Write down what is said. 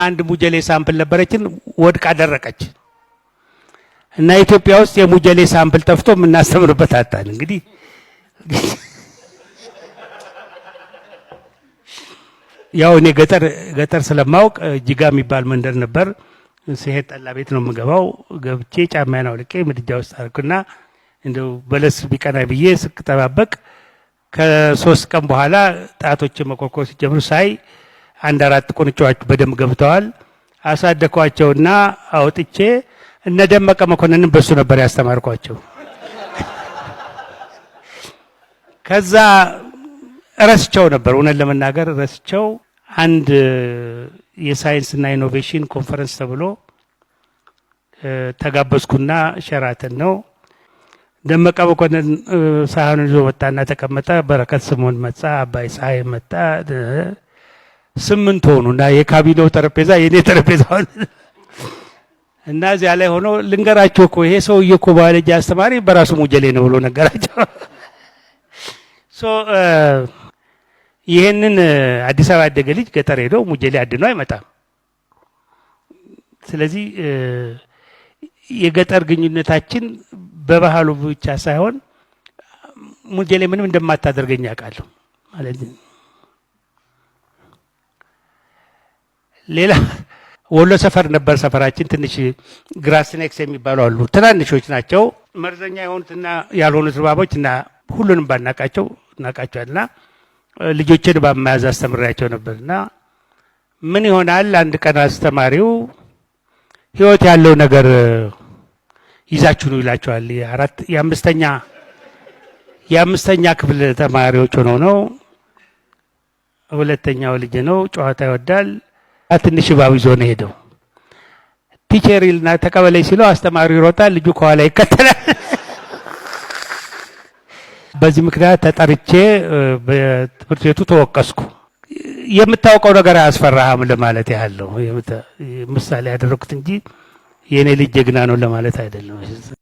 አንድ ሙጀሌ sample ነበረችን፣ ወድቃ ደረቀች። እና ኢትዮጵያ ውስጥ የሙጀሌ sample ጠፍቶ የምናስተምርበት አጣን። እንግዲህ ያው እኔ ገጠር ገጠር ስለማውቅ ጅጋ የሚባል መንደር ነበር። ስሄድ ጠላ ቤት ነው የምገባው። ገብቼ ጫማዬን አውልቄ ምድጃ ውስጥ አደረኩና እንደው በለስ ቢቀና ብዬ ስጠባበቅ ከ3 ቀን በኋላ ጣቶች መኮርኮር ሲጀምሩ ሳይ አንድ አራት ቁንጫዎች በደንብ ገብተዋል። አሳደኳቸውና አውጥቼ እነ ደመቀ መኮንንን በሱ ነበር ያስተማርኳቸው። ከዛ ረስቸው ነበር፣ እውነት ለመናገር ረስቸው። አንድ የሳይንስና innovation ኮንፈረንስ ተብሎ ተጋበዝኩና ሸራተን ነው። ደመቀ መኮንን ሳህኑን ይዞ መጣና ተቀመጠ። በረከት ስምኦን መጣ፣ አባይ ፀሐይ መጣ። ስምንት ሆኑ እና የካቢኔው ጠረጴዛ የኔ ጠረጴዛ ሆነ እና እዚያ ላይ ሆኖ ልንገራቸው እኮ ይሄ ሰውዬ እኮ ባዮሎጂ አስተማሪ በራሱ ሙጀሌ ነው ብሎ ነገራቸው። So ይሄንን አዲስ አበባ ያደገ ልጅ ገጠር ሄዶ ሙጀሌ አድኖ አይመጣም። ስለዚህ የገጠር ግንኙነታችን በባህሉ ብቻ ሳይሆን ሙጀሌ ምንም እንደማታደርገኝ አውቃለሁ ማለት ነው። ሌላ ወሎ ሰፈር ነበር ሰፈራችን። ትንሽ grass snakes የሚባሉ አሉ። ትናንሾች ናቸው። መርዘኛ የሆኑትና ያልሆኑት እባቦች እና ሁሉንም ባናቃቸው እናቃቸዋል። እና ልጆችን እባብ መያዝ አስተምሬያቸው ነበር። እና ምን ይሆናል፣ አንድ ቀን አስተማሪው ህይወት ያለው ነገር ይዛችሁ ነው ይላቸዋል። የአራት የአምስተኛ ክፍል ተማሪዎች ሆነው ነው። ሁለተኛው ልጅ ነው፣ ጨዋታ ይወዳል። ትንሽ እባብ ይዞ ነው ሄደው። Teacher ይልና ተቀበለኝ ሲለው አስተማሪው ይሮጣል፣ ልጁ ከኋላ ይከተላል። በዚህ ምክንያት ተጠርቼ በትምህርት ቤቱ ተወቀስኩ። የምታውቀው ነገር አያስፈራህም ለማለት ያህል ነው ምሳሌ ያደረኩት እንጂ የእኔ ልጅ ጀግና ነው ለማለት አይደለም።